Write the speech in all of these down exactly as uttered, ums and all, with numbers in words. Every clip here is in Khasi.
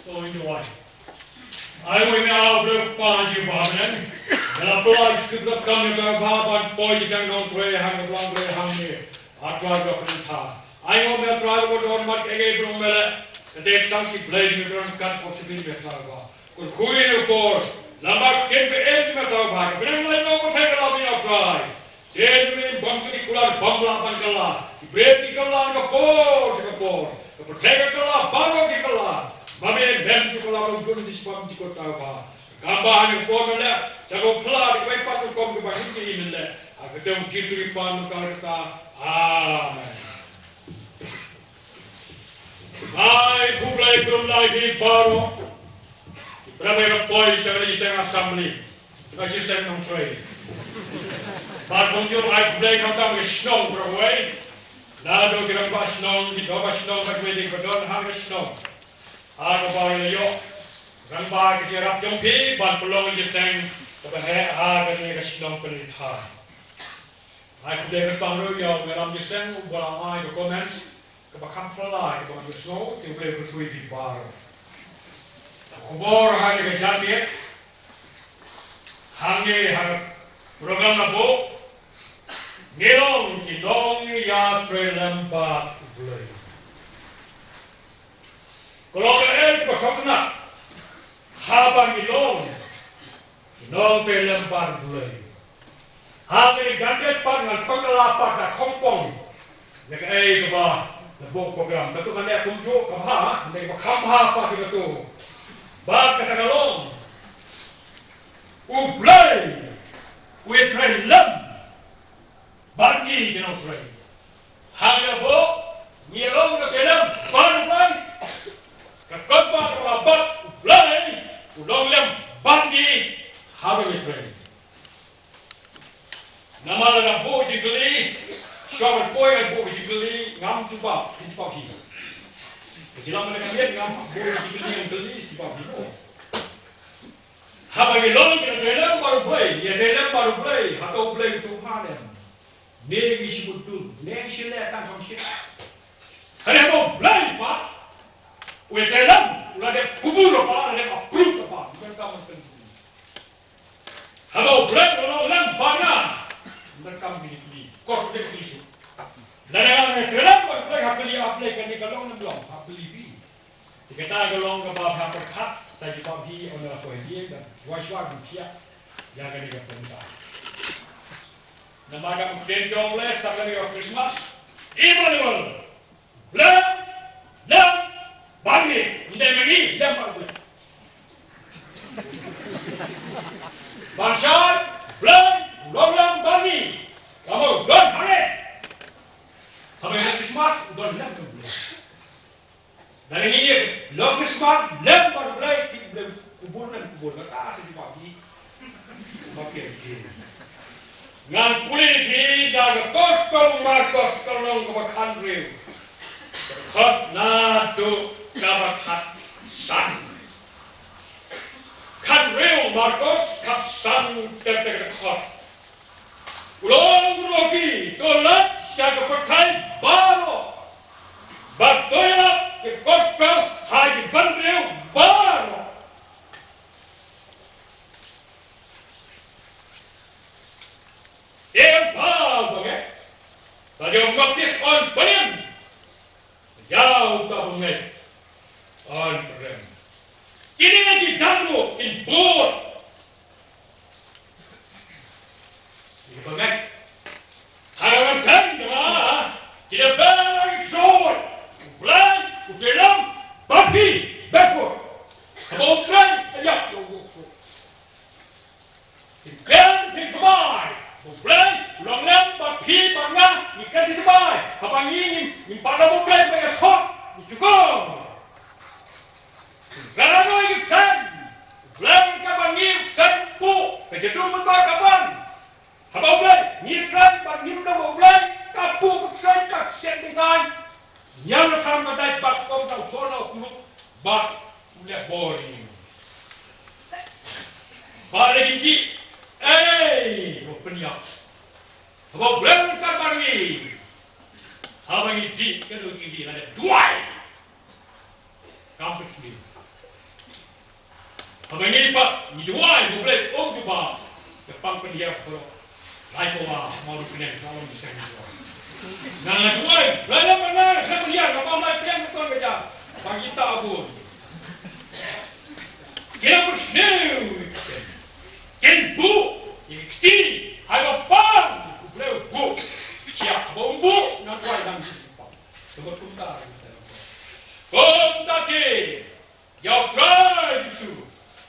Poi duwai. Ai wei me au bre pa ji ba men. Ela poi shi kut kam ne ka ba ban poi ji sang nong tre hang nong tre hang ne. Atwa ga pun tha. Ai wei me twa lo don mat ke ge bro me le. Ka dek sang ki blai ji me bro kat pok si bi me twa ba. Kur khui ne por. Lama ken be en me twa ba. Bring le no ko sai ka la bi au try. Jen rin bam ki kular bam la ban kala. Ki bret ki kala ka por, ka por. Ka pyrthei ka kala, baroh ki kala. Ba me mem ki kala, ba jun di sipam ki kota ba. Ka ba ha ni por le. Ka ko kala, ka bai pa ko kom ka ba ki ki le. Ha ka te u Jisu ki pan ka kata. Amen. Ai, khublei, khublei, hi baroh. Pynban ka poi sha ka jingïaseng assembly. Ka jingïaseng nongtrei. Bad kumjuh ai khublei khamtam ka shnong baroh kawei. Naduh ki rangbah shnong, ki dorbar shnong, bad kawei ki ba don ha ka shnong. Ha kaba ïoh rangbah ka jingïarap jong phi ban pynlong jingïaseng kaba heh ha kane ka shnong Pynitha. Ai khublei khamtam ruh ïa u nongïalam jingïaseng uba la ai ka comments. Kaba kham phylla, kaba kham sngew, te U Blei un kyrkhu ïa phi baroh. Khubor ha kane ka janmiet, hangne ha ka program na buh, ngi long ki nongïatreilang bad U Blei. Ka long kaei kaba sngewtynnat, haba ngi long Nongtrei lem bad U Blei. Ha kane ka janmiet pat ngan pynkylla pat da khongpong. Ïa kaei kaba la buh program. Katu ngan leh kumjuh kaba ha, ngan leh kaba kham ha pat ïa katu. Bad kata ka long, U Blei u ïatrei lem bad ngi ki nongtrei. Hangne ba ngi long ka trei lem bad U Blei. Ka kot ba ka ba bad U Blei u long lem bad ngi haba ngi trei. Namar lada buh jingkylli, shuwa ban poi ngan buh jingkylli, ngam jubab, jubab hi. Ka jinglam ka miet ngam buh jingkylli, ngam kylli, jubab hi. Haba ngi long ki nongtrei lem bad U Blei, ngi trei lem bad U Blei, hato U Blei u sngewbha lem. Ne ngi shu mutdur, ne ngi shu leh tang shong shit. Hynrei haba U Blei pat u ïatrei lem, u la dep kubur pat, u la dep approve pat, u la dep kam. Haba U Blei u la long lem bad nga, u la dep kam bini bini. Kos u dep bini shu. Lada nga ïatrei lem bad U Blei, ha phi ïa U Blei kane ka long ne em long, ha phi ïa phi. Te kata ka long kaba phi hap pyrkhat, sa jubab hi, ynda la poi ïing, da wai shuwa ban thiah ïa kane ka bynta. Namar ka ktien jong U Blei, sa kane ka Christmas, Emmanuel, lem, lem bad ngi, ym dei ma ngi, lem bad U Blei. Ban shai, U Blei u long lem bad ngi, ka mut u don hangne. Haba ïa Christmas, u don lem bad U Blei. Lada ngi ïa long Christmas lem bad U Blei, te U Blei u kubur lem, kubur kata sa jubab hi. Ma phi ïa phi. Ngan pule phi da ka Gospel Markos ka lynnong kaba khathynriew. Dkhot naduh kaba khatsan. Khathynriew Markos khatsan ter ter dkhot. U ong ruh ïa ki, to leit sha ka pyrthei baroh. Bad to ïalap ïa ka gospel ha ki bynriew baroh. Te ïa uta u bangeit, bad ïa u baptis un pynim. Ïa uta u bangeit un pynrem. Kine ki dang ruh kin bud. Ki bangeit. Ha ka ban tang jong nga, ki da beh la ki ksuid. U Blei u trei lem bad phi, beh bud. Haba U Blei u ïap ïa u ksuid. Ki kren ki thymmai. U Blei u long lem bad phi bad nga, ngi kren ki thymmai. Haba ngi ngim, ngim pat long U Blei ba ïa thok, ngi jukor. Ki kren ki kren. U Blei ka ba ngi kren pu, ka jadu mynta ka ban. Haba U Blei ngi kren bad ngim long U Blei, ka pu ka kren ka kren ki ngan. Ñiam la tham ka dait bad kom tau sona u kuluk bad u leh bor ïa ngi. Bad la ïa ki dih, ei, u pynïap. Haba U Blei u ryngkat bad ngi. Haba ngi dih, kano ki dih, la dep duwai. Kam pynsmit. Haba ngi pat ngi duwai ba U Blei un jubab, da pang pynhiar baroh. Lai pawa, mau ruh pynhiar, ka long di seng. Nga duwai, Blei lem nga pynhiar, nga pang lai pynhiar ka ton ka jam. Ba ngi ta bun. Ki la pynsniew kin buh ïa ki kti, haba pang U Blei u buh. Ïa, haba u buh, nga duwai dang shisha pang. Sumar kumta. Kumta te, ïa U Trai Jisu,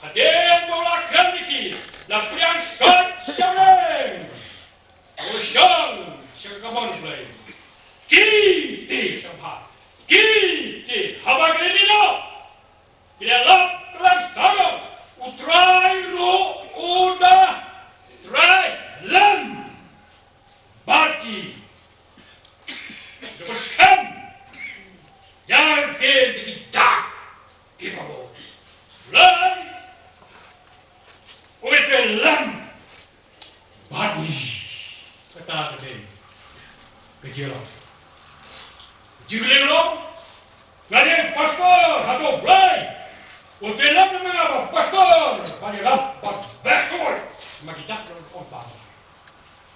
hadien ba u la kren ïa ki, la pdiang sait sha neng. U shong sha ka kamon U Blei. Ki te sha bha. Ki te haba ki leit noh, ki la lap ka lap sarong. U Trai ruh u da trai lem bad ki. Ka skhem ïa ka ktien ba ki da. Ki ba bun. Blei u ïa pynlong bad ngi. Kata ka dei ka jinglong. Jinglong long, nga dei pastor hato Blei u ïa pynlong ïa nga ba pastor, ba ïarap, ba beh shuh. Ma ki dak long ong ba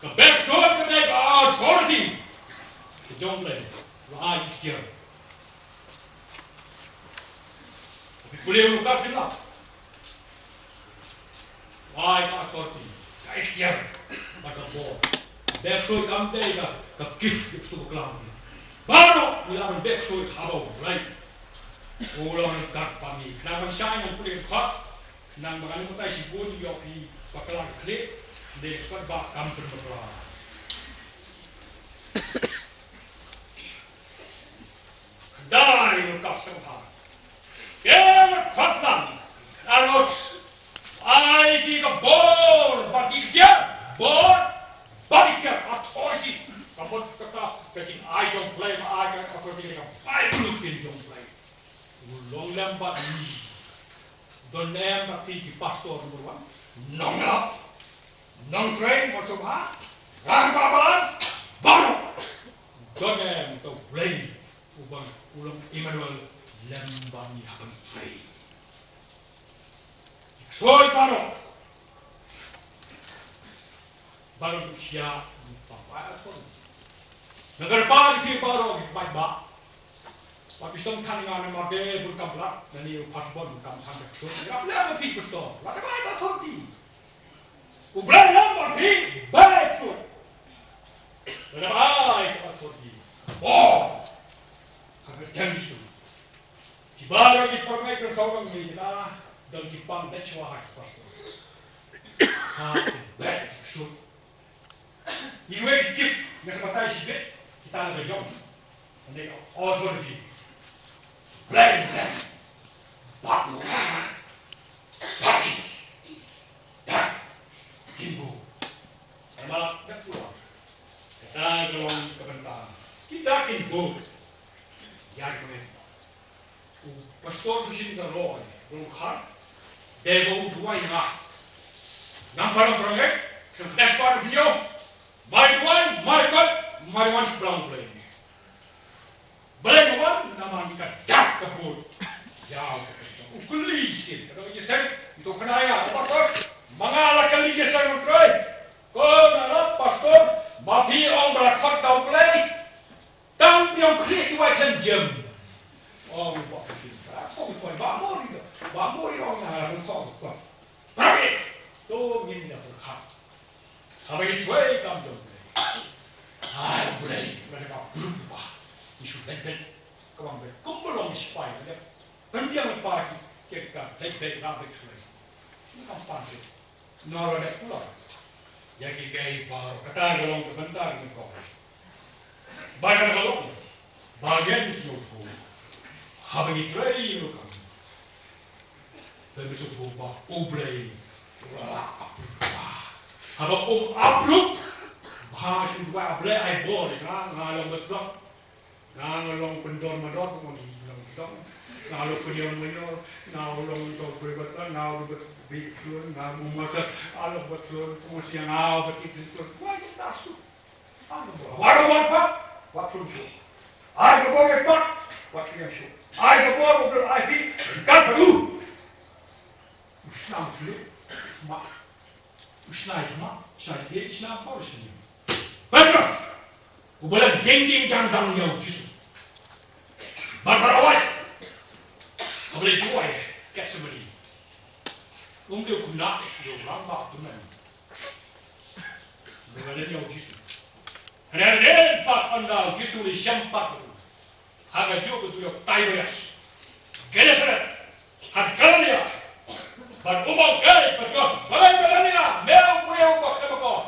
ka beh shuh ka dei ka authority ka jong Blei. Ba ai ki jam. Phi pule u Lukas phin lap. Wai ka authority, ka iktiar, bad ka bor. Beh shuh kam dei ka, ka gift, gift to klam. Baroh ngi lah ban beh shuh haba u Blei u long ryngkat bad ngi. Khnang ban shai ngan pule khot. Khnang ba ngan ym batai shibun ïa phi bakla ka khlieh. Dei ka khot ba kam pynbakla. Khyndai Lukas sngewbha. Te wat khot lang. Arngut. Ai ki ka bor bad ki iktiar. Bor bad ki iktiar. Authority. Ka mut kata ka jingai jong Blei ba ai ka authority ka bai blueprint jong Blei. U long lem bad ngi. Don em bad phi ki pastor number one. Nonglap. Nongtrei, nongshong bha. Rangbah balang. Baroh. Don em to Blei. Uba u long Emmanuel lem bad ngi ha pyntrei. Soi baroh. Baroh ki khia, ba ba ko. Nagar ba ki baroh ki paidbah. Ba phi sngewthuh nga namar ba bun kam blah, nani u pastor bun kam than ka ksut. Ïa, lem ba phi pastor. Lada ba ba thot di. U Blei lem ba phi ba ksut. Lada ba ba thot di. Oh. Ka ktien Jisu. Ki baroh ki pyrmai pyrshang ngi kita don ki pang dei shuwa ha ki pastor. Ha ki beh ki ksut. Iwei ki gift na ka batai shibit kita na ka jong. Ane authority. Blei, blei. Bak, bak. Dak. Kimbo. Malak dak keluar. Kata ka long ka bynta. Kita kin buh. Ïa ka met. U pastor shisien ka roi. Rung khat. Dei ba u duwai nga. Nang parang parang eh. Seng kdes parang shisien. Mai duwai, mai kot, mai wan shu blang play. Balei nga wan, namar ngi ka dap ka bud. Ïa, u kylli shisien, ka dei ïa seng, ito kena ïa, pastor, ma nga la kylli ïa seng u Trai. Ko nga la pastor, ma phi ong ba la khot da u Blei. Tang phi ong khlieh duwai khlem jem. Ong ba phi, ba phi, ba mori, ba mori ong nga la khot. Ba phi, to ngin da pyrkhat. Haba ngi trei kam jong Blei. Ai Blei, Blei ka bruk ba. Ngi shu leit bet. Ka bang bet. Kumba long ngi sipai ka dep. Pynbiang pa ki, ki ka leit bet, ra bet shuwa. Ngi kam pan bet. Nor leit pula. Ïa ki gai baroh. Kata ka long ka bynta ka kong. Ba ka long. Ba ngi shu ko. Haba ngi trei ïa ka. Te ngi sngewthuh ba U Blei u la approve. Haba um approve, ba shu ba U Blei ai bor ïa nga, nga long ba trok. Nga, nga long pyndor mador, kumne long pyndor. Nga long pynïor maïor, nga long to pynbata, nga long ba bit slun, nga long masa, nga long ba slun, kumne sia nga ba kit slun. Wah, kita su. Ai ka bor, wat, wat, pat, wat, tun shuh. Ai ka bor, wat, wat, tun shuh. Ai ka bor, wat, ai pi, kan padu. Shna ïa ka mat, shna ïa ka ïeit, shna ha u Khristan. Petros, uba la ding ding dang dang ïa u Jisu. Bad ba la wad, haba la ïaid ha Gethsemane, um dei u khynnah ïa u rangbah tymmen. Ba la len ïa u Jisu. Hynrei hynrei pat ynda u Jisu u la ïashem pat ha kajuh ka duriaw Tiberias, Genesaret, ha Galilea. Bad u ong, Ei Petros, balei me la ïa, me u briew ba khlem akor?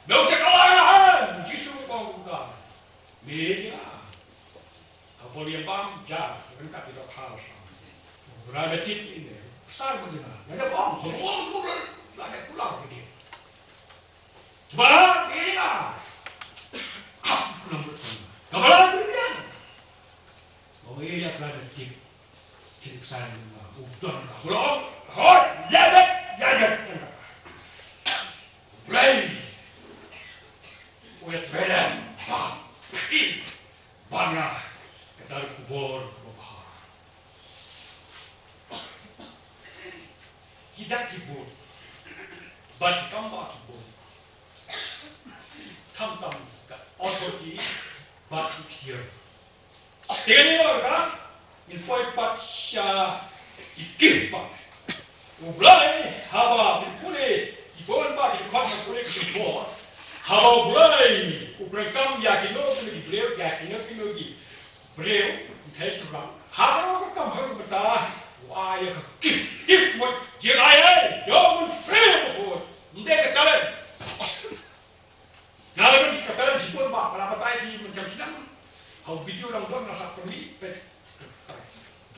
Me u sha kylla ïa nga, u Jisu u ong kumta. Me ïa, ha por ïa bam ja ryngkat ïa ka kha la sam. Ra da tip ine, sa ma jina, la da bam, sa ong, la da kular ïa. Ba ïa, hap kular ïa. Ka ba la ïa. Ong ïa ka da tip. Tip sa ïa ma, u don ka. Kular, hoi, ïa da, ïa da. Blei. U ïa trei lem, ba, phi, ba nga, ka dei ka bor, ba bha. Ki dak ki bor, bad ki kambah ki bor. Khamtam ka authority, bad ki ktien. Te ngin ïoh ka, ngin poi pat sha ki gift pat. U Blei, haba phi pule, ki bun ba ki khot ha pule ki bor. Haba U Blei u pyndonkam ïa kino kino ki briew, ïa kino kino ki briew, ngi thei shynrang. Haba u kam ha ka bynta, u ai ïa ka gift, gift mut, jingaiei, jong u Mynsiem Bakhuid. Ym dei ka talent. Nga la don ka talent shibun ba, nga la batai ki mynsiem snem. Ha u video lang don nga sa pynmih, peit.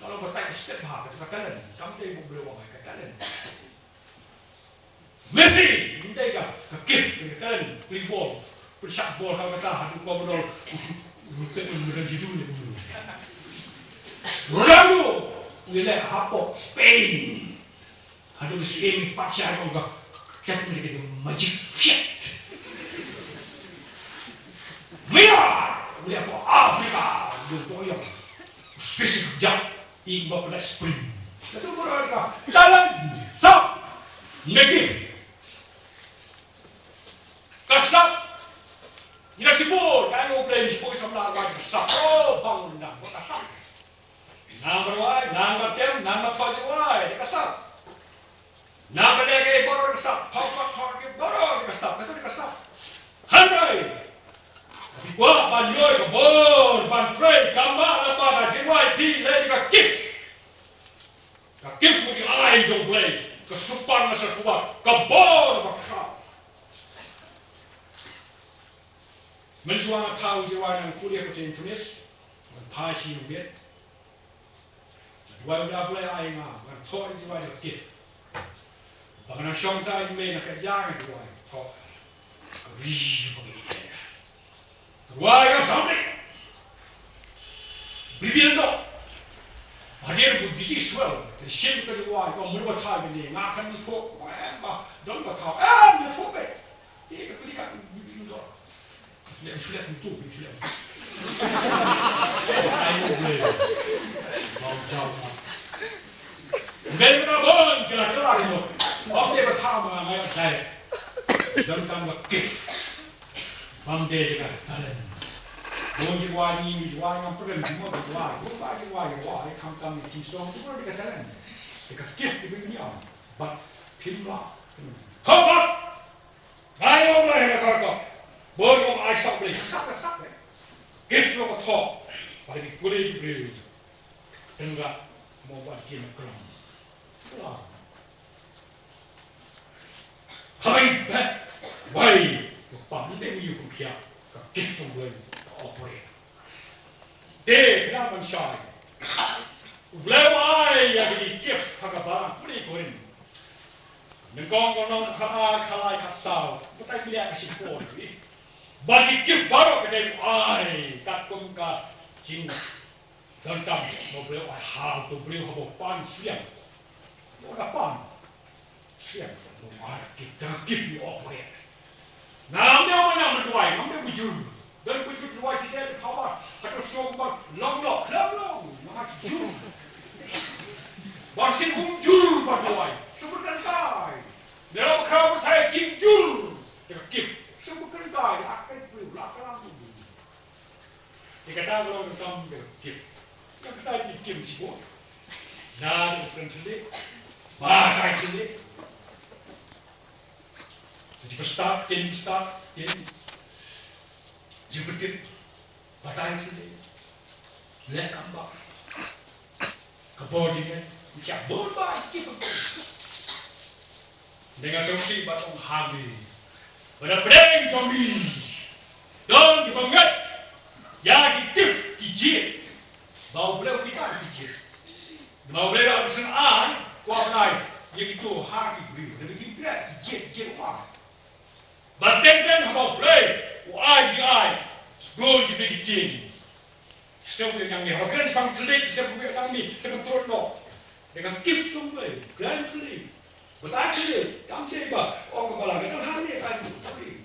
Nga la batai ka step ba, ka talent. Kam dei ba u briew u ai ka talent. Messi, ym dei ka, ka gift, ka talent, play ball. Pynshah ball, ka kata, haduh ka ball. Ronaldo, u leh hapoh Spain. Haduh ka siem i pat sha ka, ka, ka, ka, ka magic fiat. Mia, u leh hapoh Afrika, u leh hapoh ïong. Spesifik jat, i ba pynlait sprint. Kata baroh ka, talent, sap, negi. Ka sap, ïa shibun, ka ïa u Blei shibun samla ka sap. Oh, bang undang, ka sap. Nang ba rwai, nang ba tem, nang ba thoh jingrwai, dei ka sap. Nang ba leh kiei baroh dei ka sap, thoh ba thoh kiei baroh dei ka sap, kata dei ka sap. Hynrei, phi kwah ban ïoh ka bor, ban trei, kam bha lem bad ka jingrwai, phi leh ïa ka gift. Ka gift ba ki ai jong U Blei, ka super natural power, ka bor ba khraw. Mynshuwa nga thaw jingrwai na Kuria ka Saint Thomas, ngan phai shi ïing miet. Duwai U Blei ai nga ban thoh ïa ka gift. Ba nga nang shong tai ïa me na ka jaka nga duwai thoh. Ka ri ba ngi. Duwai ka sawdong. Bibian dok. Hadien ba biji swell. Te shim ka duwai ka mur ba thai ka ne nga kan ni thoh. Ba don ba thaw. Eh, ni thoh be. Ïa ka pynlong ka pynlong. Leh shu leh tu, shu leh. Ai mo ble. Bau jau ma. Ble ka bon, ka la ka la mo. Ong te ba thaw ma ngai dai. Don kam ba kif. Bam de ka talent. Bon ji wa ni, ji wa ngam pren, ji mo ji wa. Bon ba ji wa, ji wa, kam kam ni, ji song, ji mo de ka talent. De ka kif, de ka ni am. But phim la. Khop khop. Ngai ong lai na kar ka. Bor ong ai sak blei, sak sak blei. Kit lo ka thok. Pada ki kuli ki briew. Tengah mo ban kin kram. Kala. Hai bet. Wai. Ka pam ne mi yu kum kia. Ka kit tong blei. Ka operate. Te, khnang ban shai. U Blei u ai ïa ki gift ha ka balang pule Korinth. Nyngkong ka lynnong khatar, khatlai, khatsaw. Batai phi leh ka shipor ri. Ba ki gift baroh ka dei u ai katkum ka jingdonkam ba u Blei u ai ha uto u briew haba u pan sliang. Haba u da pan. Siang, ngam ai gift, da gift ïa u briew. Ngam dei u nang duwai, ngam dei u jur. Don u jur duwai ki dei power, hato song ba long long, long long, ngam ai jur. Ba sien um jur ba duwai. Sumber kan tai. Nera ba khraw ba thai kim jur Kata ka long ka kam ka gift. Ka kata ki kim chi bun. Na ka kren thylliej. Batai thylliej. Jingpyrshah, ktien pyrshah, ktien jingpyntip. Batai thylliej. Leh kam ba. Ka bor jingeh. Ki bun ba ki bun. Dei nga sngewsih ba tang ha mi. Ba da pdeng jong mi. Don kiba ngeit ïa ki gift ki jied. Ba U Blei u pynïaid ki jied. Ba U Blei u pynïaid, kwah pynïaid ïa kito ha ki briew. Da ki jied, ki jied, ki jied, wah. Ba teng teng haba U Blei u ai jingai, don ki briew ki tieng. Sngewthuh ïa ngi, haba kren shaphang thylliej, sngewthuh ïa ngi, sngewthuh noh. Dei ka gift jong U Blei, kren thylliej. Batai thylliej, kam dei ba ong ka balang, ka dang ha ne ka thylliej.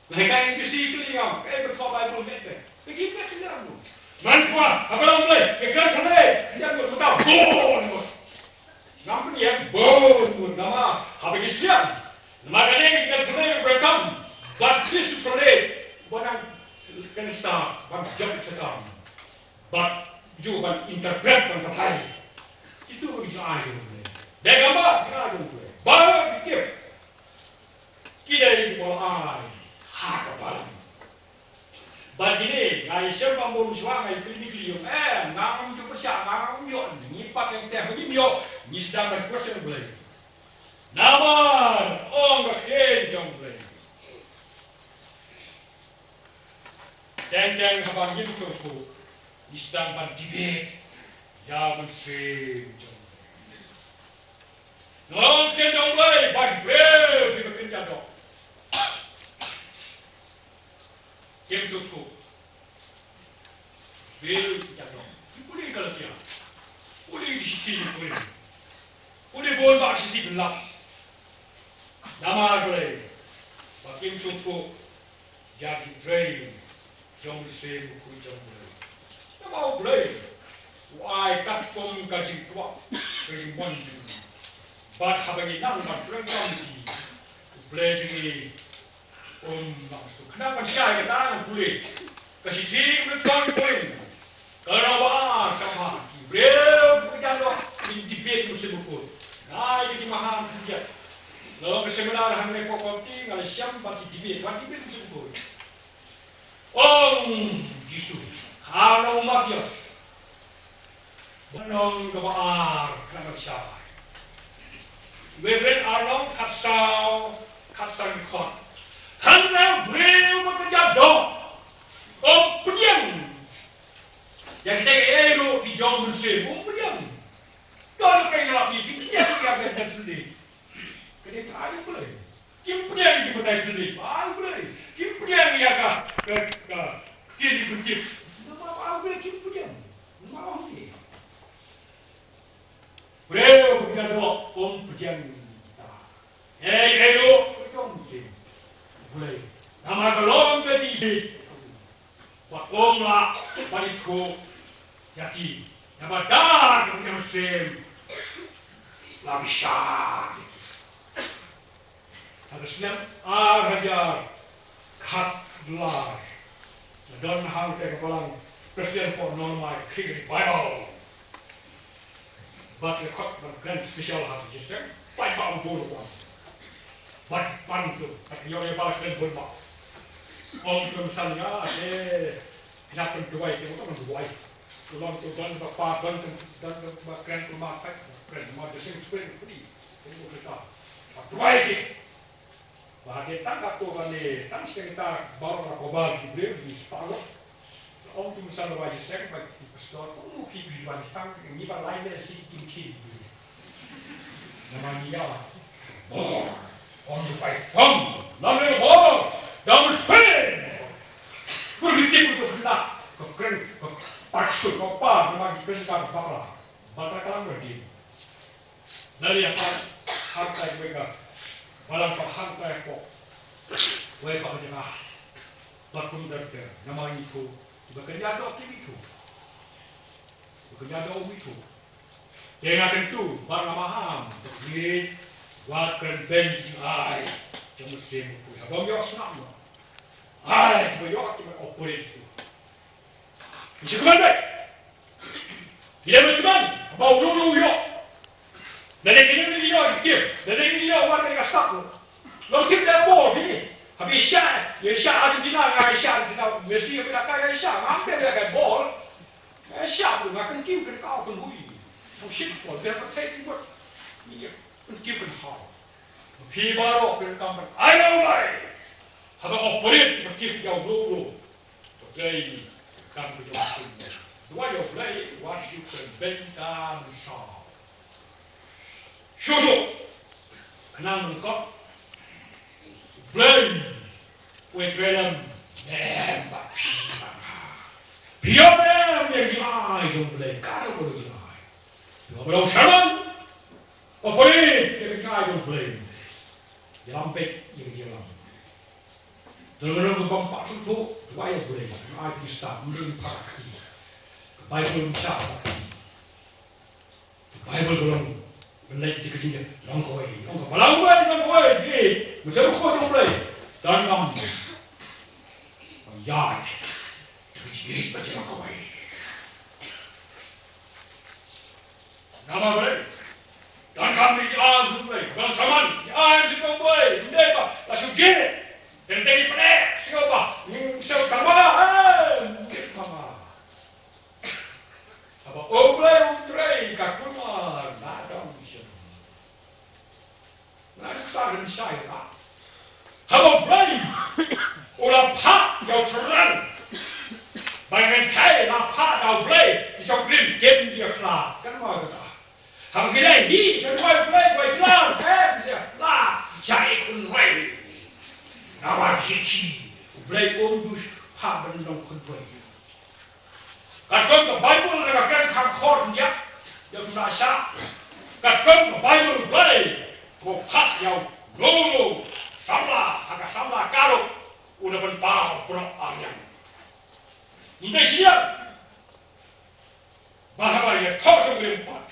Lehkai M B C thylliej ngam, kaei ba thoh Bible met peit. Ka gift ka thylliej ngam. Mynshuwa, haba U Blei, ka kren thylliej, thylliej ngam, mynta bun. Ngam pynïeng bun, namar haba ngi sngap. Namar kane ka jingkren thylliej u Brigham bad Chris Thylliej, ba nang kren start ban jop Satan. Bad ju ban interpret, ban batai. Itu ka jingai jong u. Dei ka ba jingai jong u. Baroh ki tip. Ki dei kiba la ai ha ka balang. Bad kine, nga ïa shem ba bun shuwa nga ïa kylli kylli ïa u, eh, nga ngam ju pyrshah, nga ngam ïoh, ngi pat teng teng ba ngim ïoh, ngi sdang ban question U Blei. Namar ong ka ktien jong U Blei. Teng teng haba ngim sngewthuh, ngi sdang ban debate ïa u Mynsiem jong U Blei. Nga ong ktien jong U Blei, ba ki briew kiba kynja doh. Kim sngewthuh. Briew kynja doh. Pule Galatia. Pule ki shithi ki Korinth. Pule bun bah ki shithi pynlap. Namar balei? Ba kim sngewthuh ïa ki briew jong U Mynsiem Bakhuid jong U Blei. Namar U Blei u ai katkum ka jingkwah, ka jingmon jong u. Bad haba ngi nang ban pyrkhat ïa ki, U Blei jong ngi um nang sngewthuh. Khnang ban shai kata ngan pule ka shithi U Mynsiem Bakhuid. Ka lynnong ba ar, ka ba ar, ki briew kiba kynja doh kin debate ïa u Mynsiem Bakhuid. Nga ai ka jingmaham, ki ïa. Nga long ka seminar hangne Pokot County, nga la shem ba ki debate, ba debate ïa u Mynsiem Bakhuid. Ong Jisu ha u Mathaios. Lynnong kaba ar, khnang ban shai. Wei Korinth arphew, khatsaw, khatsan dkhot. Hynrei u briew ba kynja doh um pdiang ïa kita kiei ruh ki jong u Mynsiem, um pdiang. Don ruh kiei ruh ki, ki pdiang ïa ka jingbatai thylliej. Ka dei ka ai U Blei. Kim pdiang ïa ki jingbatai thylliej, ai U Blei. Kim pdiang ïa ka, ka, ka ktien jingpyntip. Namar ai U Blei kim pdiang. Namar ai U Blei. Briew ba kynja doh um pdiang ïa kita. Ei, ei ruh, ka jong U Mynsiem Blei. Namar ka long ka jingïeit. Bad um lah ban ithuh ïa ki. Namar da ka jong U Mynsiem la bishar ïa ki. Ha ka snem ar hajar khatlar, nga don hangtei ha ka balang Presbyterian Port Nongmai Khlieh Revival. Bad nga khot ban kren special ha ka jingïaseng, paidbah u bun u wan. Bad pan tu, bad ïoh ïa ba kren bun ba. Ong tu san nga, eh, phi hap ban duwai, te nga ban duwai. Ka long tu don ba pa, don, don ba kren, tu ma peit, kren ma jingïaseng spring pudi. Te u kata. Ba duwai ki. Ba hynrei tang katto katne, tang shisha kita baroh la cover ki briew, ki spah. Ong ki mynsan ba ïaseng, ba ki pastor, kumno ki briew ba ki tang, ngi ba lai ne shi kim ki briew. Namar ngi ïa. Bor. Ong ki pai, ong. Lam ne bor. Dam sing. Kur ki tip tu kena. Ko kren, ko paksu, ko pa, namar ki kren ka bakla. Bakla ka lam berdi. Lari hangtai, hangtai wei ka balang, ka hangtai ko. Wei ka jaka. Bad kumta te, namar ngi ithuh, kiba kynja doh kim ithuh. Kiba kynja doh um ithuh. Te nga kyntu, bad nga maham, te ngi, wat kren beiñ jingai jong u Mynsiem Bakhuid. Haba ym ïoh sngap noh. Ai, kiba ïoh, kiba operate tu. Shi kumne. Ïa, mano mano ba u long u ïoh. Lada kine ki ïoh ki tip, lada kine ki ïoh wan ka sap. Long tip da bol ni. Haba ïa shah, ïa shah Argentina, nga ïa shah Argentina, Messi ïa ka ïa shah, ngam tip ïa ka bol. Ïa shah, nga kynthiew kynkaw kynhui. Shit bol, ïa ka thei ki bot. Ïa kynthiew kynhaw. Phi baroh phin kam ban ai ïa U Blei. Haba operate ka gift ïa u briew. Ka Blei kam ka jong u. Duwai ïa U Blei wat ju kynbeiñ ta mynsaw. Shuh shuh. Khnang ba U Blei u trei lem. Mem ba phi. Phi ïoh mem ïa ka jingai jong U Blei. Ka dei ka jingai. Ïoh ba long shaman. Operate ïa ka jingai jong U Blei. Ïalam beit ïa ka jingïalam. Te lada ka bym pat sngewthuh, duwai ïa U Blei, ai phi stad, ym dei phah kti. Ka Baibl ym shah phah kti. Ka Baibl ka long ban leit da ka jingïalam, long kawei, long kawei, long kawei, long kawei, te, mynsiem ko jong U Blei. Donkam ban ïaid da ka jingïaid ba long kawei. Namar balei? Donkam ïa ki aiñ jong U Blei, ban shaman ïa ki aiñ jong U Blei, ym dei ba la shu jied. Teng teng ïa pyneh sngewbha, sngewbha tama, eh, tama. Haba U Blei um trei, ka kumno la dang shem. Nga sdang ban shai ka. Haba U Blei u la phah ïa u tyrran, ba ngan kynthei la phah da U Blei, ki shongkurim kim ju ïa khlad. Kan ma kata. Haba ngi la hi, sha duwai U Blei, duwai jlan, eh, sha la, sha i kynroi. Namar ki, U Blei um ju phah ban long kynroi. Katkum ka Baibl, ka kren kham khor ndia, ïa u na sha. Katkum ka Baibl, U Blei u phah ïa u, u samla, ha ka samla ka ruh, u da pynpaw baroh arliang. Ym dei shisha ba haba ïathoh shongkurim pat.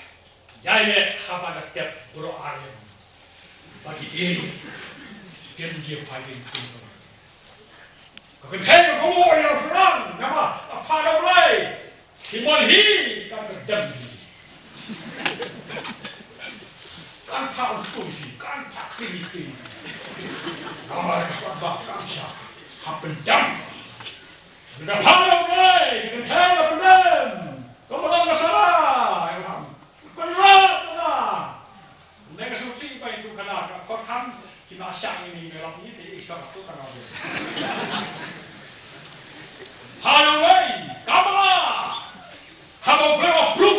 Ïa, ïa, haba la tep baroh arliang. Ba ki ei, kim ju phai kim. Ka kynthei ka kohnguh ïa u tyrran, namar la phah da U Blei. Ki mon hi, kan ka dem hi. Kan phah u skul hi, kan phah kti hi. Namar ka ba kan sha. Hap pyndem. Ka phah da U Blei, ka kynthei ka pyndem. Ka ba ka sala, ka Kynrad, kynrad. Neng ka sngewsih ba itu kynrad, ka khot kham, ki ma shah ïa ngi, ngi lap ïa ngi te i shah tu kynrad. Haba wei, kamla. Haba u briew u proof.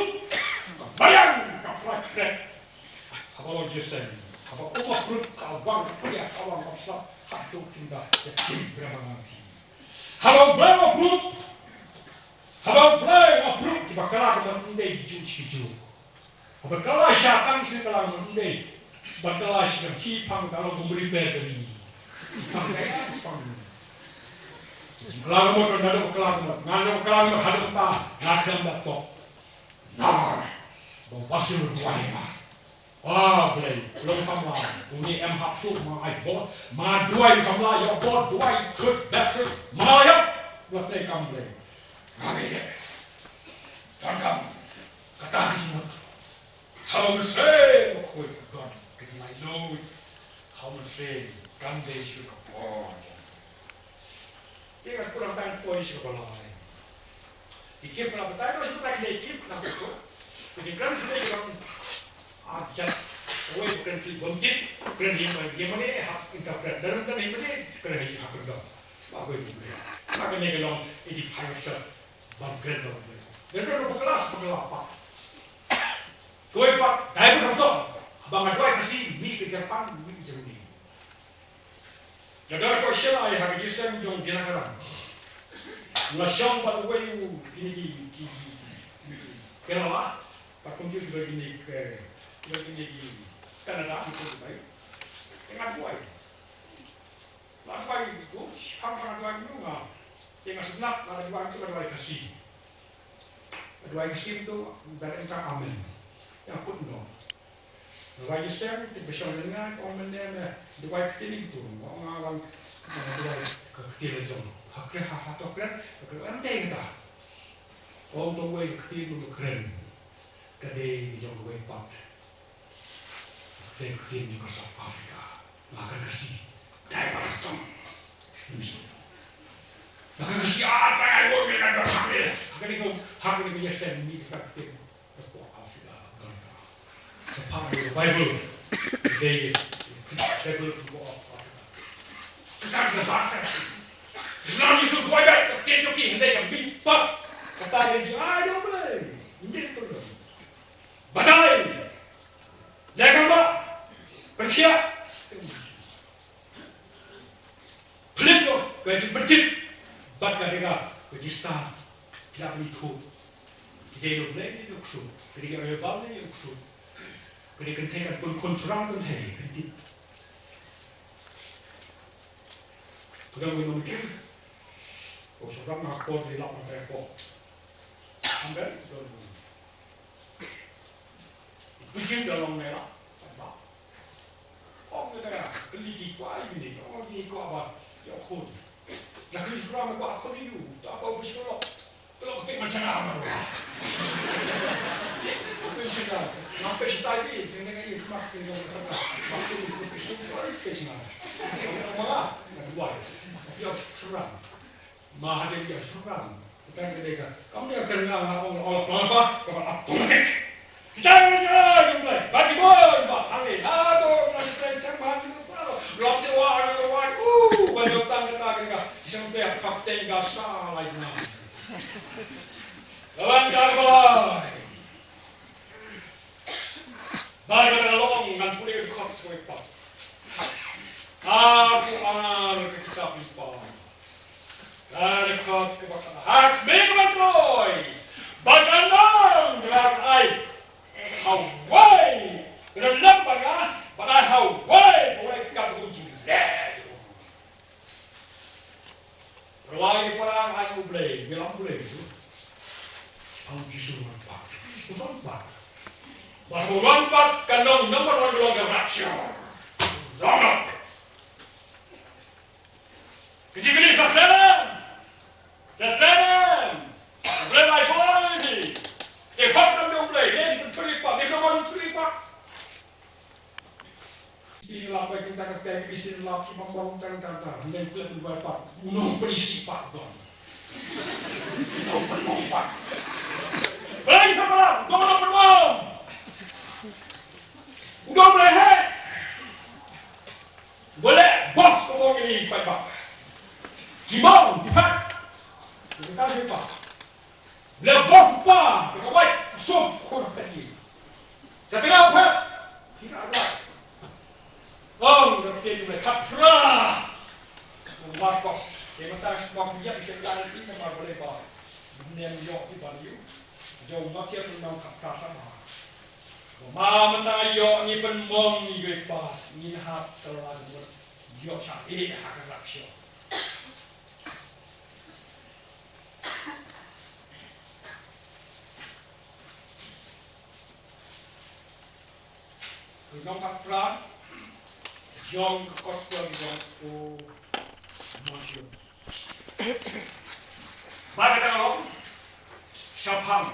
Ka biang, ka pride, pride. Haba long jingïaseng. Haba u proof, ka wang, ka wang, ka slap. Hato kim da, ïa kim, briew ma ngan kim. Haba u briew u proof. Haba u briew u proof, kiba kylla ka mon ym dei ki Jiw, ki Jiw. Haba kylla shah tang shi kylla mo ym dei. Ba kylla shi kam shi pang ka long kum repair ka ri. Pang ka ya pang. Kylla mo to na do kylla mo. Nga do kylla mo hadu ta. Nga kylla mo to. Namar ba u Pastor u duwai ma. Ah, Blei, long samla. Une em hap suk ma ai bor. Ma duwai samla, ïa bor duwai, khut, baptist. Ma ïa. Nga trei kam Blei. Nga trei. Tang kam. Kata ki jingmut. Haba mynsiem, oh, God, ka jinglaitluid. Haba mynsiem, kam dei shuh ka por. Te ngan put tang poi shuh ka por. Ki kip na batai, no, shuh batai ki kip na batai. Ki kran ki dei ki long. Ah, jat. Oi, kran ki bom tip, kran hi mai, hi mai, ha, interpret. Dan, dan hi mai, kran hi ha, kran dong. Ba, oi, hi mai. Ba, kane ka long, eighty-five shot. Bam kren bam kren. Kren kren bakla bakla pa. Koi pa, dai ba to. Ba nga duwai ka si, mi ka Japan, mi ka Germany. Nga duwai ko shela ai ha ka jisem jong jina karam. Nga shong ba wei u kini ki, ki, ki, ki, Kerala. Pa kumju ki kini ke, ki kini ki Canada, ki kini bai. Nga duwai. La duwai tu, pang pang duwai tu nga. Te nga sngap, la duwai tu, la duwai Khasi. La duwai Khasi tu, da em ta amen. Yang put no. Duwai Yusem, te besong dengan, ko amen ne, duwai Khasi ni tu. Ngo nga wan, nga duwai Khasi la jong. Hakre ha ha to kre, hakre am dei ta. Ong tang wei ka ktien ba kren ka dei ka jong kawei pat. Ka dei ka ktien jong ka South Africa. Nga kren ka Khasi. Dei ba ka tong. Nga kren ka Khasi, ah, tang ai wei ka dei ka Khasi. Hakane ko, hakane ko, yes, then ni ka ktien. Ka pok Africa, ka ka. Ka pok Bible. Ka dei Bible ka pok Africa. Ka ka ka ba ka. Islam Jisu buai bai ka ktien jong ki hynrei ka bi pat. Kata ka jong ai jong Blei. Ym dei ka pyrthei. Batai. Leh kaba pynkhiah. Philip to ka jingpyntip bad ka dei ka jingstad. Ki la pyntip. Ki dei u Blei ne u ksuid. Ki dei ki Baibl ne u ksuid. Ki dei kynthei kan pynkhun syrang kynthei pyntip. Ka dei u nongkir. U syrang ha por dei lap na ka por. Amen. Pidgin da long ne la. Ba. Ong ne ka, kylli ki kwah ïa kine, ong ki kwah ba ïa khun. La kylli shuwa me kwah khun ïa u, ta ba u pis ko lok. Ko lok ktik man shana ma. Pis shana. Ngam pis shata ïa ki, kine ngi ïa ki mas kine ngi ïa ki mas. Ba kine ngi pis shana. Ma, na duwai. Ïa shuwa. Ma hadien ïa shuram. Ka dei ka, kam dei ka nga nga ong ong ong ba ka ba automatic. Kita ïa jong Blei. Ba ki bor ba hangne. Ado ka seng seng ba ki bor. Lok je wa ado wa. Uh, ba jong tang kata ka nga. Seng te kapten ka sa lai na. Lawan ka ba. Ba ka long ngan pule ka khot soi pa. Aku angan ka kitab ni pa. Ka khot ka ba ka hak me ka ba troi. Ba ka nang ka ai. Hawai. Ka lam ba ka ba ai hawai. Ba ai ka ba ku jing le. Rwai para ngan U Blei, ngi lam Blei tu. Ang Jisu ngan pat. U ngan pat. Ba u ngan pat kan nong number one long ka rapture. Long long. Ka jingkylli Bethlehem. Bethlehem. Bethlehem ai boy ni. Te khot kan U Blei, ne kan tuli pat, ne kan tuli pat. Isin lap bai tang tang tang, isin lap ki bang bang tang tang tang. Neng klet bai pat. Unong penisi pat dong. Unong penong pat. Bai pat pat. Unong penong. Unong penong he. Boleh bos ko mo ini pat pat. Ki bang di pat. Kita di pat. Leh bos pa, ka wai sum khun ka ti. Ka tengah pa. Kira dua. Ong ka ti me khap sura. Markos. Ke mata bos ya se ya ti na mar boleh ba. Nem yo ti ba yu. Jo ma ti na khap sa sa ma. Ma mata yo ni pen mong ni yo pa. Ni hap telan yo sa e ha ka rak sio. Ka nong ka pra, jong ka gospel jong u Matthew. Ba ka tang long, shaphang,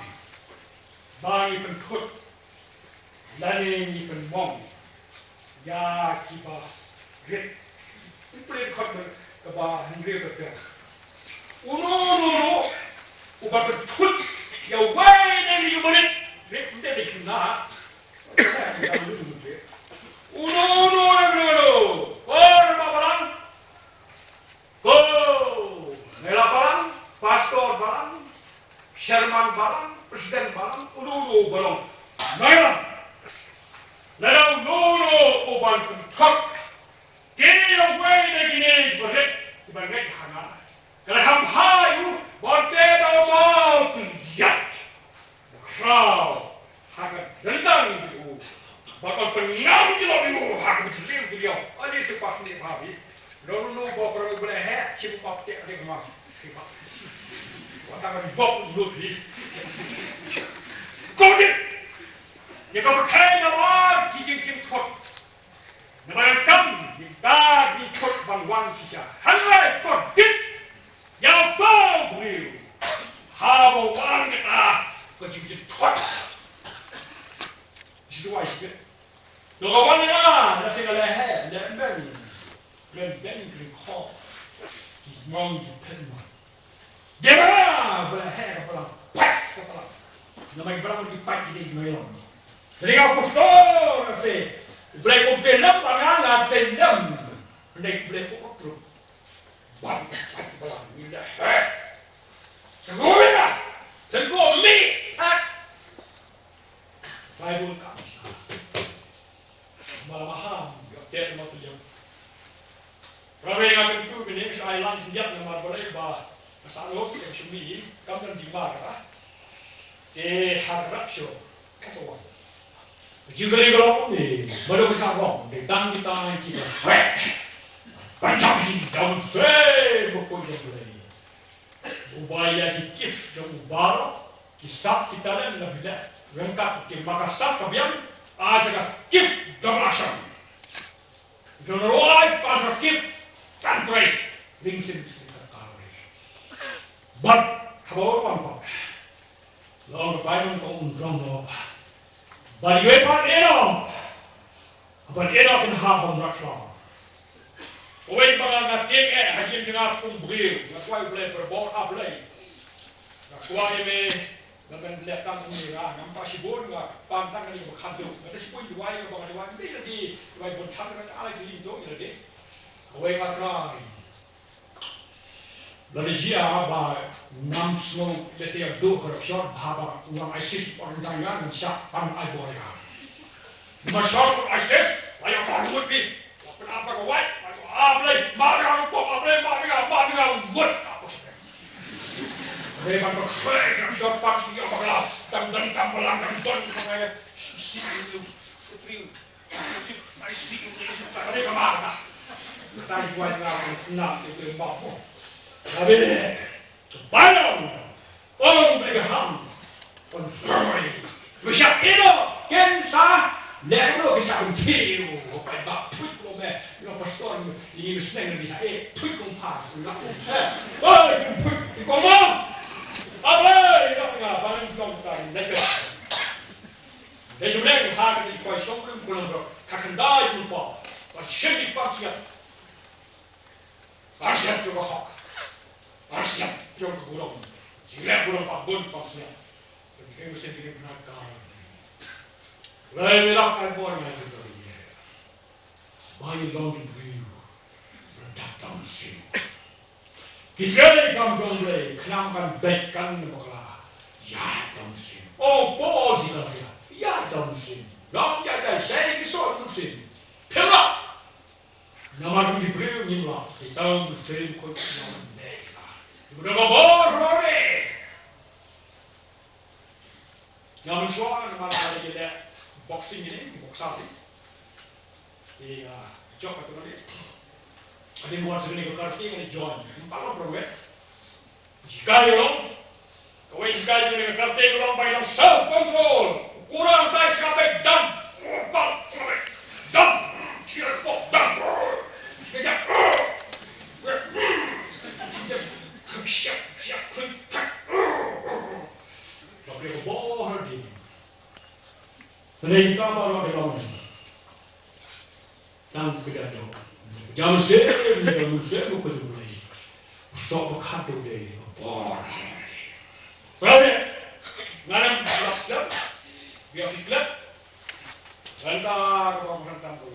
ba ngi pynkhut, lane ngi pynmong ïa kiba rit. Ngi pynkhot kaba hynriew ka ter. Uno uno uno uba pynkhut ïa uwei na ngi uba rit. Rit nte de kina. Uno uno uno uno. Por ba balang. Ko, ngi la balang, pastor balang, chairman balang, president balang, uno uno balang. Ngi la, la uno uno uban pynkhot. Kine ïa uwei na kine ki barit, ki ban ngai hana. Ka la kham hai u, ban te da ma pynjat. Khraw ha ka dendang jong u. Ba ka pynngam jong u ha ka jylliew jylliew. Ani se pas ne ba bi. Lo lo lo ba pra u ble he, chi ba te ade ma. Wa ta ka ba u lo bi. Ko ni. Ni ka ba kai na ba ki jing kim thot. Namar kam, ïa ka jingkhot ban wan shisha. Hynrei to dit. Ïa u briew. Haba wan ka To ka wan nga, nga shu leh heh, leh beng. Leh beng ki khop. Ki mong ki phet mo. Dia ba, ba leh heh ka balang. Pas ka balang. Namar ki balang ki pait ki dei nylon. Jadi nga pastor nga shu. Blei kum pynlem ba nga nga pynlem. Ndei blei kum approve. Bang, bang, bang, ni dah. Sengok ni dah. Sengok ni. Bible ka. Malah maham, ya ter ma tu yang. Rawe nga tentu bini mesti ai lang khyndiat namar balei ba. Masa lo kita mesti mi, kam dan di mar lah. Te harap syo. Kata wan. Juga ni kalau ni, baru bisa wrong. Dia tang kita kita. Pandang di daun se, bukoi jong lei. Uba ïa ki gift jong u baroh, ki sap ki talent na bilat. Ryngkat ki makasap ka biang, aja ka gift double action. Jong ruai pas ka gift kan trei. Ring sim sim ka kawai. But haba wan pa. Long bai nong kong un rong no. But iwei pat eno. But eno kin hap hom rak long. Kawei ba nga nga tieng eh ha ïing jong nga kum briew. Nga kwai U Blei, ba bor ha Blei. Nga kwai me, nga ban leh tang kum ni nga, ngam pat shibun nga, pan tang ni ba khadduh. Nga da shibun duwai nga ba nga duwai, ni lagi, duwai bun chan nga ai ki ling dong lagi. Kawei nga trai. Lada jia ba ngam sngew lehse ïa duh corruption, bha ba u nang ISIS u nang tang ïa ngan shah pan ai bor ïa. Namar shah u ISIS la ïa ka mut phi. La pynap ka wai, la ïa, ah, Blei, ma ïa ka pop, ah, Blei, ma ïa, ma ïa, wut. Blei ban ka khlei corruption pan ïa bakla, tam tam tam balang tam ton ka ngai. Si, si, si, si, Dei sumleng ha ka dei kwai shong klim kulang rot. Ka khyndai kumpa. Ba shen di pan siap. Pan siap jong ka hok. Pan siap jong ka burom. Jingleh burom ba bun pan siap. Ka dei ka shen di pan ka. Lai mi lak ai bor ngai ka dei. Ba ïa long ki briew. Ba dap dam sien. Ki jai kam dong Blei, khnang kan beit kan ne bakla. Ïa dam sien. Oh, Paul si kan ïa. Ïa dam sien. Long jai jai, sai ki sor dam sien. Phim lah. Namar ki briew ngim lah. Ki dam sien ko ki dam ne. Ki dam bor lore. Nga mynshuwa namar nga la ïaleh boxing ïa ne, boxer ne. Te, ah, jop atu ne. Ade mo wan sngewbha ka karate nga join. Ym pat long pro wei. Shikai ïa long. Kawei shikai ïa ne ka karate ka long bai long self control. Kurang tai ska bek dam. Pal. Dam. Shia ko dam. Shia. Shia. Shia. Ba phi ka bor ha ding. Pynleit ka ba ba ka long. Tang ka jam jong. Jam se, jam se ko ko jong lai. Sok ba khat to dei. Bor. Pynleit. Ngam lap slap. Biar ki klap. Ranta ka ba ranta ko.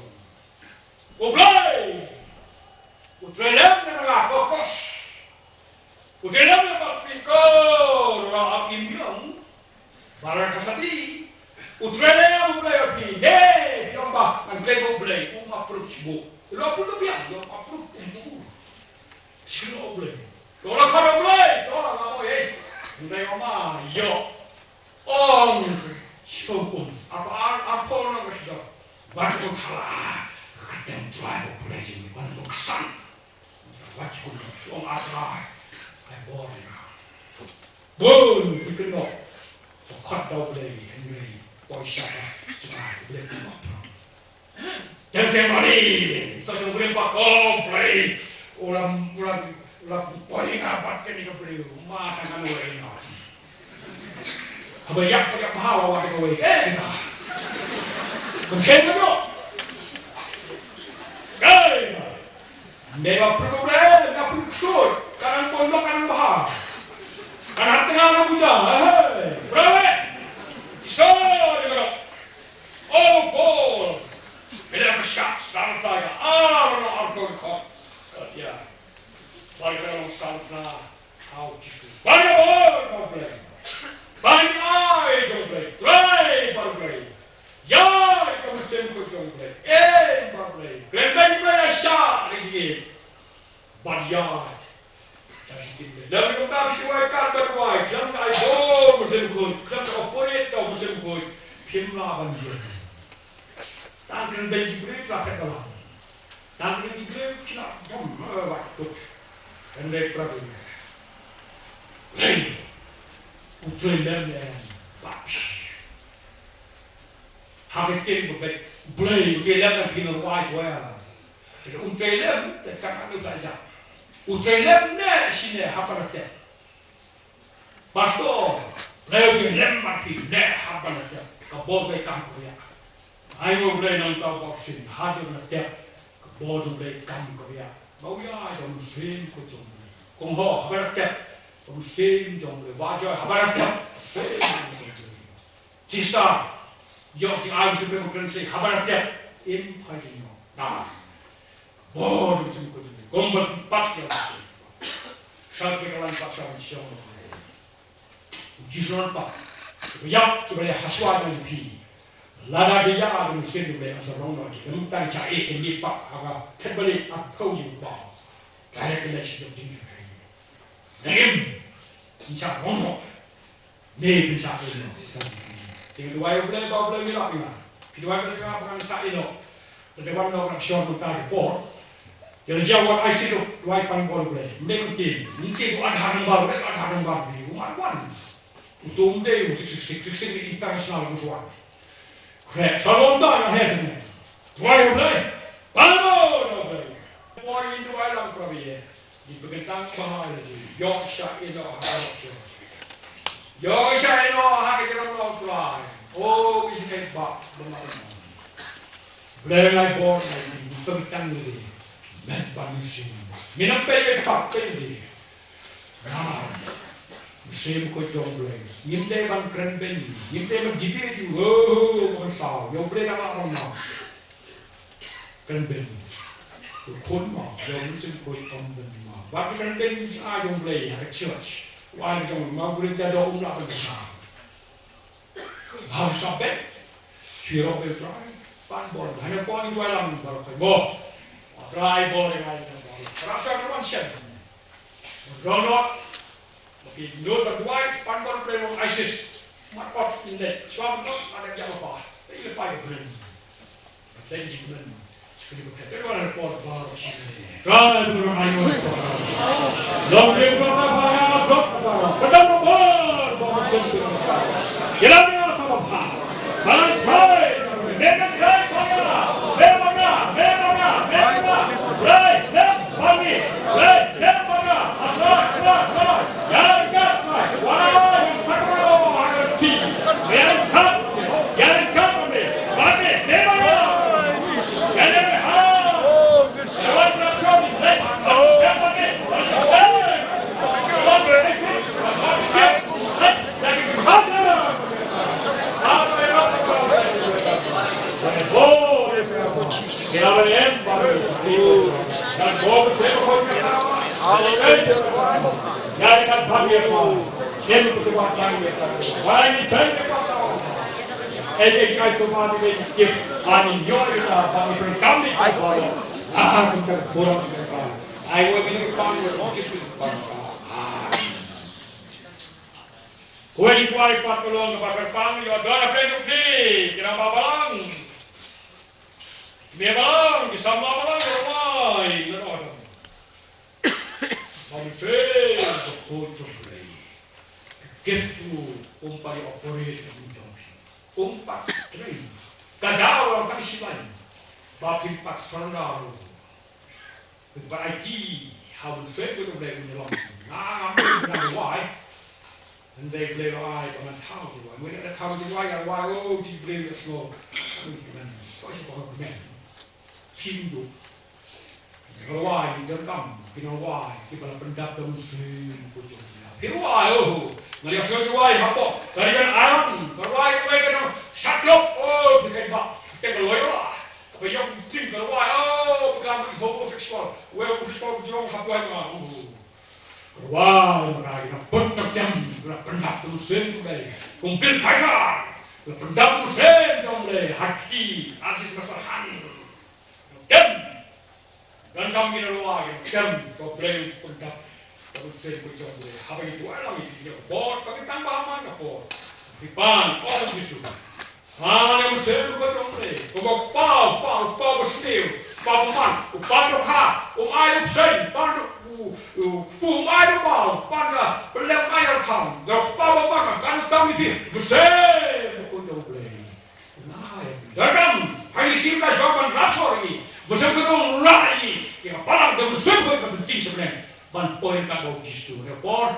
U Blei u trei lem na nga ka kos. U trei lem na ka pynko ra ap im yong. Bara ka sati. U trei lem U Blei ap ne. Yong ba ngan trei U Blei u ma prut bu. Lo pun to biang yong ma prut bu. Sino U Blei. Ko la ka U Blei. Ko la ka mo eh. Ndai ma yo. Ong, shukum. Apa, apa, apa orang ka sudah. Wat ko thala. Ka tem tuai ko pulai jin. Wan ko kesan. Wat ko ong asai. Ai bor ïa. Bun, ikin no. Ko khat dau Blei, Henry. Poi siapa. Cuma Blei ko. Tem tem mari. Sa shu Blei pat ko Blei. Ulam, ulam, ulam. Poi nga bat kani ka Blei. Ma tangan Blei nga. Haba ïap, ïap bha wa wa ka wei. Eh, kita. Mungkin ka dok. Neba pyrkhat, neba pyrkhat, ka nang pon lok, ka nang bha. Ka nang tengah, nang buda, hei, hei. Pyrkhat. Isor, dia berdoa. Oh, Paul. Bila bersyah, sarta ya, ah, no, arto, kok. Kau dia. Bagi orang sarta. Au Jisu. Ban ïa bor bad Blei. Ban ïa ai jong Blei. Trai bad Blei. Ïa ka mynsiem khuid jong Blei. Em bad Blei. Kren beiñ Blei ïa shah ri jingim. Bad ïa. Ïa shi tin Blei. Lem ïa ka shi wai kat bad wai. Khlem ka ai bor mynsiem khuid. Khlem ka operate ka mynsiem khuid. Phim lah ban ïa. Tang kren beiñ ki briew la kat ka la. Tang kren ki briew ki la bom, eh, wat tut. Kan dei pra briew. Lei. U trei lem ne. Bapsh. Ha ka ktien ba beit. Blei, u trei lem ne phi na wai wai. U trei lem, te tang ka nu ta ja. U trei lem ne, shine, ha pa na te. Pastor, leh u lem ma phi leh ha ba la tep ka bor Blei kam kyrïa. Ai mo Blei nang tau bor sin ha ba la tep ka bor Blei kam kyrïa. Ba u ïa jong u sim ko jong Blei. Kong ho ha ba la tep ka u sim jong Blei. Ba joi ha ba la tep sim jong Blei. Sister, ïoh jing ai u sim Blei ko kren si ha ba la tep im phai jing no. Namar. Bor dum sum ko dum. Gom ba pat ïa. Sha ke ka lan pat sha ban shong. Jisu pat. Ïap ki ba ïa hashwa na phi. Lada ke ïa dum sum dum ïa sa rong no. Dum tang cha e ke ni pat ha ka. Kat ba le ap thau yu pa. Ka ya ke le shi dum ding. Nangim. Ni cha rong no. Ne pynshah ïa no. Te duwai U Blei ba U Blei ngi lap ïa nga. Phi duwai ba nga ba ngan shah ïa no. Te wan no ka shor mynta ki por. Te la jaw wan I C U duwai pan bor U Blei. Mne myntin. Myntin u Aadhaar number, u Aadhaar number ni. U mat wan. U tum de u six six six six six international u wan. Kre, salon ta nga he sene. Duwai U Blei. Pan bor U Blei. Bor ngi duwai lang pra bie. Ngi pynkyntang ba ha ïa, ïoh shah ïa no ha ka rop sha. Ïoh shah ïa no ha ka jrong no Trai. O ki jingeh ba ba ma. Blei ngai bor ngai ngi pynkyntang ïa. Met ba ngi shu. Ngi nang pei pei pap pei ïa. Ngai. Mynsiem ko jong Blei. Ngim dei ban kren beiñ. Ngim dei ban debate ïa. O ban saw. Ïa Blei nang la ban ma. Kren beiñ. Ko khun ma, ïa u mynsiem ko ïa u kyrmen ma. Wat kren beiñ ki ai jong Blei ha ka church. U ai jong ma Blei da do um la ban sa. Bha sa beiñ. Shu ïarap ïa u Trai. Pan bor. Hana ko ni wai lam bor ko mo. Trai bor ïa ngai bor. Rasa ruan shen. Ronok. Ki nud ba duwai pan bor Blei long ISIS. Mat ot in dei. Chwa mat ot ada ïa ba. Te ïa pai Blei. Thank you, man. Kini ba kata wan por ba shi. Trai ba ai mo. Long Blei ba ba ya ba ba. Ba da ba ba ba. Kila ba ba ba. Ba trai. Ba trai ba. Ba ba ba. Ba ba ba. Ba ba ba. Trai. Ba ba ba. Kawei kwai pat ka long kaba kyrpang ïa ka dei ka phi kira ba balang. Me balang ki samla balang ka rwai na rwai. Ba mi se ka ko to play. Gift to um pat ïa operate ka jong phi. Um pat train. Ka daw ka shi line. Ba phi pat surrender. But I see how the faith of the Lord in the long. Nga ngam ngam wai. And they play wai, but I'm how to wai. When the how to wai, I wai, oh, do you play the slow? How do you man? What is about man? King do. Rwai, donkam ki nongrwai kiba la pyndap da u Mynsiem Bakhuid jong u Blei. Ki rwai, oh, nga la ïohsngew ki rwai hapoh ka Ri Ban Aram, ka rwai kawei ka nong Shaklop, oh, ki kait ba, ki kait ba loyal la. Kaba ïong ki ktien ka rwai, oh, ka homosexual, wei homosexual ka jrong ha pwai ma, oh. Ka rwai ma ka ïa put na kem, la pyndap da u Mynsiem jong u Blei. Kum Bill Kaiser, la pyndap da u Mynsiem jong u Blei, ha kti, artist master hand. Kem. Donkam ki nongrwai, kem, ka Blei u pyndap da u Mynsiem Bakhuid jong u Blei. Haba ngi duwai lang ïa ki, ïa ka bor, ka kyntang ba ha man ka bor. Ki pan, oh Jisu. Haleluya, u Mynsiem Bakhuid jong u Blei. Ko Kpa, u Kpa, u Kpa basniew, u Kpa bymman, u Kpa dohkha, um ai u bseiñ, u Kpa u, u, u, um ai u kpa, u Kpa ka pynlong ai u ktham, u Kpa bymman, u Kpa dohkha, u Mynsiem Bakhuid jong u Blei. Donkam, ha ngi shisien ka jong ban rat sor ïa ngi. Mynsiem Bakhuid un rah ïa ngi. Ïa ka balang da u Mynsiem Bakhuid ban pyntieng sha bneng. Ban poi ryngkat bad u Jisu. Ïa por.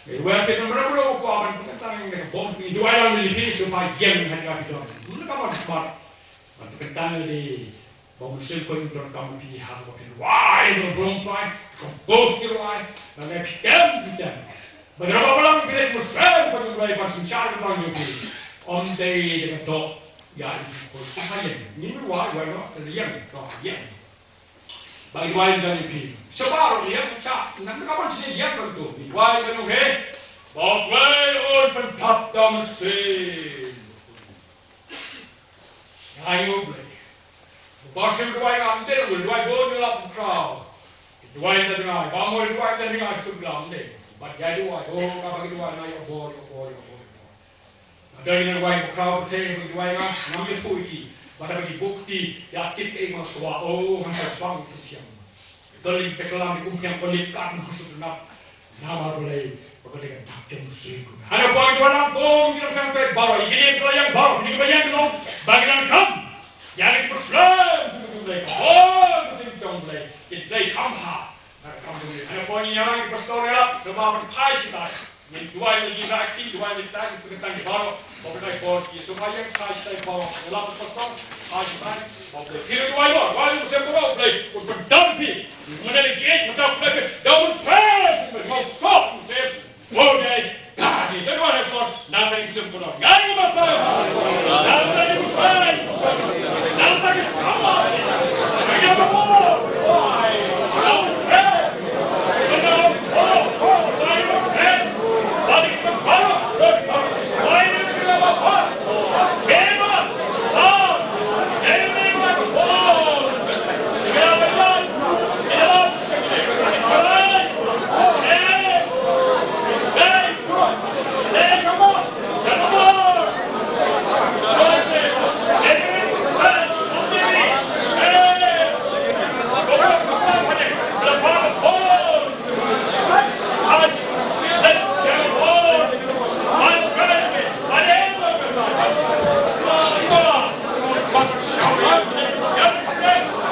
Ïa wer phi ban bro bro ko ban pynkyntang ïa ka bom phi. Duwai lang ïa phi sngewbha ïeng ha jaka phi don. Mun ka ban smat. Ban pynkyntang ïa phi. Ba u Mynsiem Bakhuid un donkam ïa phi ha kaba phi duwai, ba bro phi. Ka bom phi duwai. Ba ngi phi tem phi tem. Ba ngi ruh ba lang phi leit Mynsiem Bakhuid un duwai ban synshar ka bang ïa phi. Ym dei da ka doh. Ïa phi ko sngewbha ïeng. Ngin duwai, duwai noh. Ïeng. Ïeng. Ba ngi duwai ïa phi. Shabar ïa phi, sha, nang ka ban sien ïa phi tu. Ngi duwai ïa phi, okay? Ba U Blei un pyndap da u Mynsiem. Ïa ngi U Blei. Ba sien duwai ngam dei, duwai bun ïa la pynkhraw. Duwai ïa ngi, ba mo duwai ïa ngi sum lam dei. Ba ïa duwai, oh, ka ba ngi duwai na ïa bor, ïa bor, ïa bor. Nga dang ïa duwai ba khraw ba te ba duwai nga ngam ïathuh ïa ki. Ba da ba ki buk ti ïa tip kaei ba nga kwah. Oh, hangta bang ïa tip siang. Dol ïa te klam ïa kum siang ba lip kat na suk nap. Namar balei ba ka dei ka dak jong u Mynsiem. Hana ba duwai lang bum ki nong shang te baroh ïa kine ba ïang baroh kine ba ïang long ba ki nang kam. Ïa ki Muslim suk jong Blei ka bor Muslim jong Blei. Ki Blei kam ha. Hana ba ngi ïa lang ki pastor ïa lang ki ba ban phai shi tai. Ngin duwai ïa ki, duwai ïa ki, duwai ïa ki, duwai ïa ki baroh. Ba ka dei bor ki sumar ïa ki, duwai ïa ki baroh. Ïa la ka pastor, duwai ïa ki, duwai ïa ki. Duwai ïa ki, duwai ïa ki, duwai ïa ki, duwai ïa ki,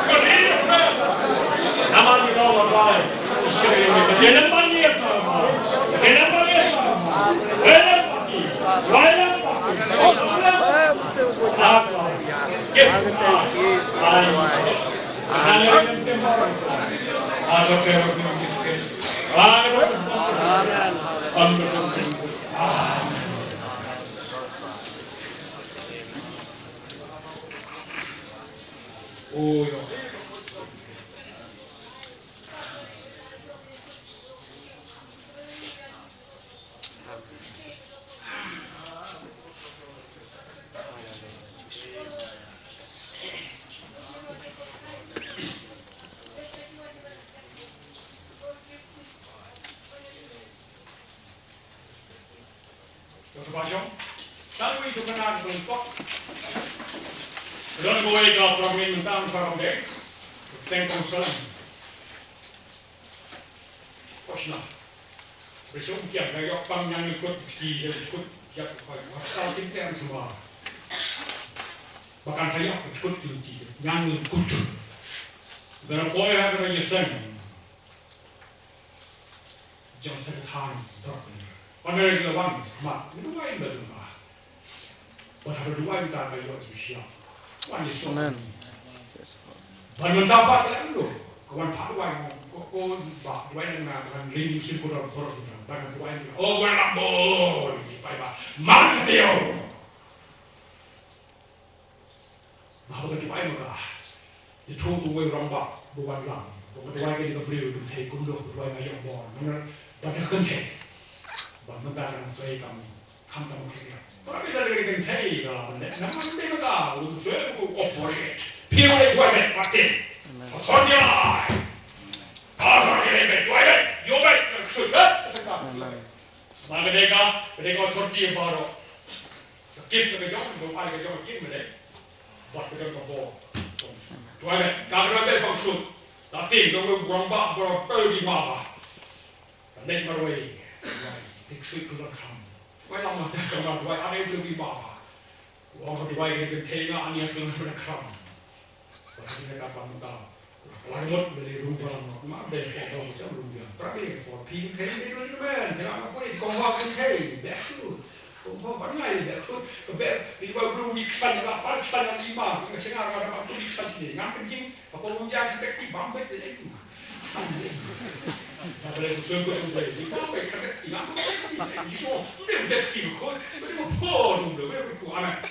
duwai ïa ki, duwai ïa ki, duwai ïa ki. Ngin ïa ki, ngin ïa ki, duwai ïa ki, duwai ïa ki. Duwai ïa ki, duwai ïa ki, duwai ïa ki. Duwai ïa ki, duwai ïa ki, duwai ïa ki. Ka sngewbha shong. Tang wi tu ka nang ka lengkok. Don kawei ka program mynta ka program dei. Teng kong salam. Koshna. Bishop kiam ka yok pang nyang ikut ki, ikut kiam ka yok. Wasta tin teng semua. Bahkan saya ikut ki, nyang ikut. Gana poi ha ka yeseng. Jong sa ka than, dok ni. Wan dari kita wan, mat. Ni duwai ba duwai. Wan haba duwai kita ka yok tu siap. Wan ni siap. Amen. Ban mentapa ka lalu. Ka wan pat duwai, ko, ko, ba, duwai na nga, ban ring sim ko dor, dor, dor, ban duwai na nga. Oh, wan lambo, ni pai ba. Mar ka teo. Ba, ba ka duwai ma ka. Ïathuh tu wei rangbah, ba wan lang. Ba ka duwai ka ni ka briew, du thei kum doh, duwai nga ïoh bor. Nang, ba ka kynthei. Ba mynta ka nang trei kam. Khamtam u khyndiat. Para bangeit, lada ka dei ka kynthei ka la ban leh, nang ban leh ma ka, u shu u operate. Phi ba leh, wai leh, pat leh. Amen. Authority lai. Authority lai, wai leh, ïoh leh, ka shu ka, ka shu ka. Amen. Ma ka dei ka, ka dei ka authority baroh. Ka gift ka jong, ka ai ka jong ka gift ma dei. Bad ka jong ka bor. Wai leh, ka ka dei ka function. Lada dei ka jong ka rangbah, baroh, ka dei ma ba. Ka leit marwei, wai, dik sui ku la kham. Wai lam ma ta ka ma wai, ai tu bi ba ba. Wa ma wai ke ke te nga ani tu na kham. Wa ni ka pa mu ta. La mo de rum ba ma, ma de ko ko sa rum ya. Pra be ko pi ke de rum men, de ma ko ko wa ke te, be su. Ko ko ba ngai de su. Ko be, ni ba rum ni ksan la, pa ksan la ni ma, ke singa ma da pa tu ni ksan ni. Ngam ken jing. Apa mo ja kita ki bang baik de tu. Apa le tu sungguh tu baik. Ni bang baik kita ki bang baik. Ni so, ni udah ki ko. Ni ko po tu, ni ko anak.